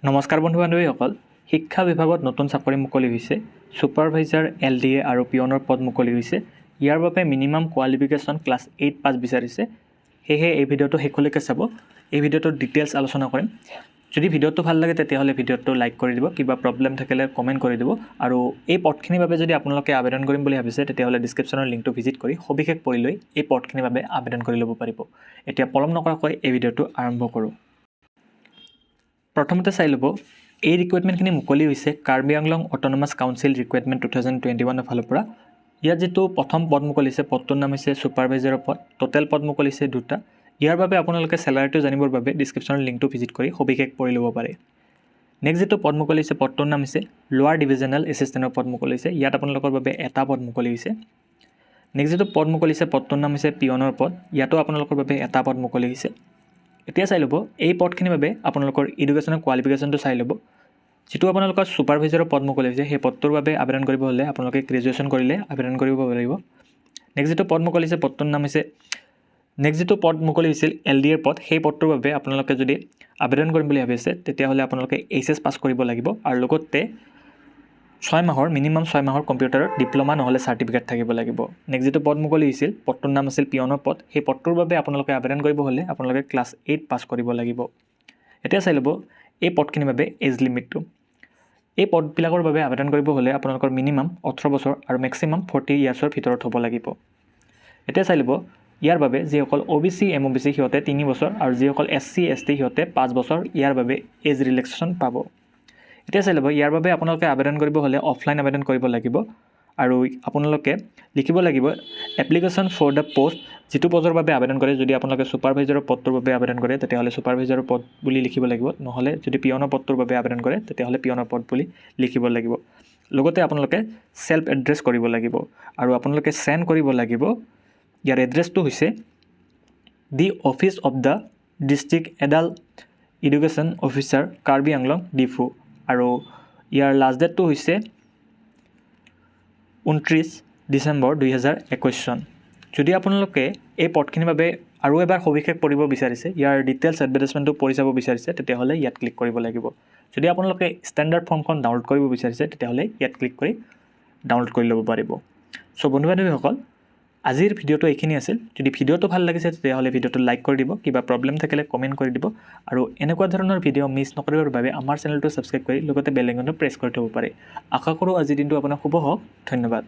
নমস্কাৰ বন্ধু বান্ধৱীসকল, শিক্ষা বিভাগত নতুন চাকৰি মুকলি হৈছে। ছুপাৰভাইজাৰ, এলডিএ আৰু পিয়নৰ পদ মুকলি হৈছে। ইয়াৰ বাবে মিনিমাম কোৱালিফিকেশ্যন ক্লাছ 8 পাছ বিচাৰিছে। সেয়েহে এই ভিডিঅ'টো শেষলৈকে চাব। এই ভিডিঅ'টোৰ ডিটেইলছ আলোচনা কৰিম। যদি ভিডিঅ'টো ভাল লাগে, তেতিয়াহ'লে ভিডিঅ'টো লাইক কৰি দিব, কিবা প্ৰব্লেম থাকিলে কমেণ্ট কৰি দিব আৰু এই পদখিনিৰ বাবে যদি আপোনালোকে আবেদন কৰিম বুলি ভাবিছে, তেতিয়াহ'লে ডিছক্ৰিপশ্যনৰ লিংকটো ভিজিট কৰি সবিশেষ পঢ়ি লৈ এই পদখিনিৰ বাবে আবেদন কৰি ল'ব পাৰিব। এতিয়া পলম নকৰাকৈ এই ভিডিঅ'টো আৰম্ভ কৰোঁ। প্ৰথমতে চাই ল'ব, এই ৰিক্ৰুইটমেণ্টখিনি মুকলি হৈছে Karbi Anglong autonomous council recruitment 2021ৰ ফালৰ পৰা। ইয়াত যিটো প্ৰথম পদ মুকলিছে, পদটোৰ নাম হৈছে ছুপাৰভাইজাৰৰ পদ। টোটেল পদ মুকলিছে দুটা। ইয়াৰ বাবে আপোনালোকে চেলাৰীটো জানিবৰ বাবে ডিছক্ৰিপশ্যনৰ লিংকটো ভিজিট কৰি সবিশেষ পঢ়ি ল'ব পাৰে। নেক্সট যিটো পদ মুকলিছে, পদটোৰ নাম হৈছে লোৱাৰ ডিভিজনেল এছিষ্টেণ্টৰ পদ মুকলিছে। ইয়াত আপোনালোকৰ বাবে এটা পদ মুকলি হৈছে। নেক্সট যিটো পদ মুকলিছে, পদটোৰ নাম হৈছে পিয়নৰ পদ। ইয়াতো আপোনালোকৰ বাবে এটা পদ মুকলি হৈছে। এতিয়া চাই ল'ব, এই পদখিনিৰ বাবে আপোনালোকৰ এডুকেশ্যনৰ কোৱালিফিকেশ্যনটো চাই ল'ব। যিটো আপোনালোকৰ ছুপাৰভাইজাৰৰ পদ মুকলি হৈছে, সেই পদটোৰ বাবে আবেদন কৰিব হ'লে আপোনালোকে গ্ৰেজুৱেশ্যন কৰিলে আবেদন কৰিব পাৰিব। নেক্সট যিটো পদ মুকলিছে, পদটোৰ নাম হৈছে, নেক্সট যিটো পদ মুকলি হৈছিল এলডিএৰ পদ, সেই পদটোৰ বাবে আপোনালোকে যদি আবেদন কৰিম বুলি ভাবিছে, তেতিয়াহ'লে আপোনালোকে এইচএছ পাছ কৰিব লাগিব আৰু লগতে 6 মাহৰ, মিনিমাম 6 মাহৰ কম্পিউটাৰত ডিপ্ল'মা নহ'লে চাৰ্টিফিকেট থাকিব লাগিব। নেক্সট যিটো পদ মুকলি হৈছিল, পদটোৰ নাম আছিল পিয়নৰ পদ। সেই পদটোৰ বাবে আপোনালোকে আবেদন কৰিব হ'লে আপোনালোকে ক্লাছ 8 পাছ কৰিব লাগিব। এতিয়া চাই ল'ব এই পদখিনিৰ বাবে এজ লিমিটটো। এই পদবিলাকৰ বাবে আবেদন কৰিব হ'লে আপোনালোকৰ মিনিমাম 18 বছৰ আৰু মেক্সিমাম 40 ইয়াৰ্ছৰ ভিতৰত হ'ব লাগিব। এতিয়া চাই ল'ব, ইয়াৰ বাবে যিসকল অ' বি চি, এম অ' বি চি, সিহঁতে 3 বছৰ আৰু যিসকল এছ চি, এছ টি, সিহঁতে 5 বছৰ ইয়াৰ বাবে এজ ৰিলেক্সেশ্যন পাব। এতিয়া চাই ল'ব, ইয়াৰ বাবে আপোনালোকে আবেদন কৰিব হ'লে অফলাইন আবেদন কৰিব লাগিব আৰু আপোনালোকে লিখিব লাগিব এপ্লিকেশ্যন ফৰ the post, যিটো পদৰ বাবে আবেদন কৰে। যদি আপোনালোকে ছুপাৰভাইজাৰৰ পদটোৰ বাবে আবেদন কৰে, তেতিয়াহ'লে ছুপাৰভাইজাৰৰ পদ বুলি লিখিব লাগিব। নহ'লে যদি পিয়নৰ পদটোৰ বাবে আবেদন কৰে, তেতিয়াহ'লে পিয়নৰ পদ বুলি লিখিব লাগিব। লগতে আপোনালোকে চেল্ফ এড্ৰেছ কৰিব লাগিব আৰু আপোনালোকে চেণ্ড কৰিব লাগিব। ইয়াৰ এড্ৰেছটো হৈছে The Office of the District Adult Education Officer, Karbi Anglong, Diphu আৰু ইয়াৰ লাষ্ট ডেটটো হৈছে 29 ডিচেম্বৰ 2021 চন। যদি আপোনালোকে এই পদখিনিৰ বাবে আৰু এবাৰ সবিশেষ পঢ়িব বিচাৰিছে, ইয়াৰ ডিটেইলছ এডভাৰটাইজমেণ্টটো পঢ়ি চাব বিচাৰিছে, তেতিয়াহ'লে ইয়াত ক্লিক কৰিব লাগিব। যদি আপোনালোকে ষ্টেণ্ডাৰ্ড ফৰ্মখন ডাউনলোড কৰিব বিচাৰিছে, তেতিয়াহ'লে ইয়াত ক্লিক কৰি ডাউনলোড কৰি ল'ব পাৰিব। চ' বন্ধু বান্ধৱীসকল, আজিৰ ভিডিঅ'টো এইখিনি আছিল। যদি ভিডিঅ'টো ভাল লাগিছে, তেতিয়াহ'লে ভিডিঅ'টো লাইক কৰি দিব, কিবা প্ৰব্লেম থাকিলে কমেণ্ট কৰি দিব আৰু এনেকুৱা ধৰণৰ ভিডিঅ' মিছ নকৰিবৰ বাবে আমাৰ চেনেলটো ছাবস্ক্ৰাইব কৰি লগতে বেল আইকনটো প্ৰেছ কৰি থ'ব পাৰে। আশা কৰোঁ আজিৰ দিনটো আপোনাৰ শুভ হওক। ধন্যবাদ।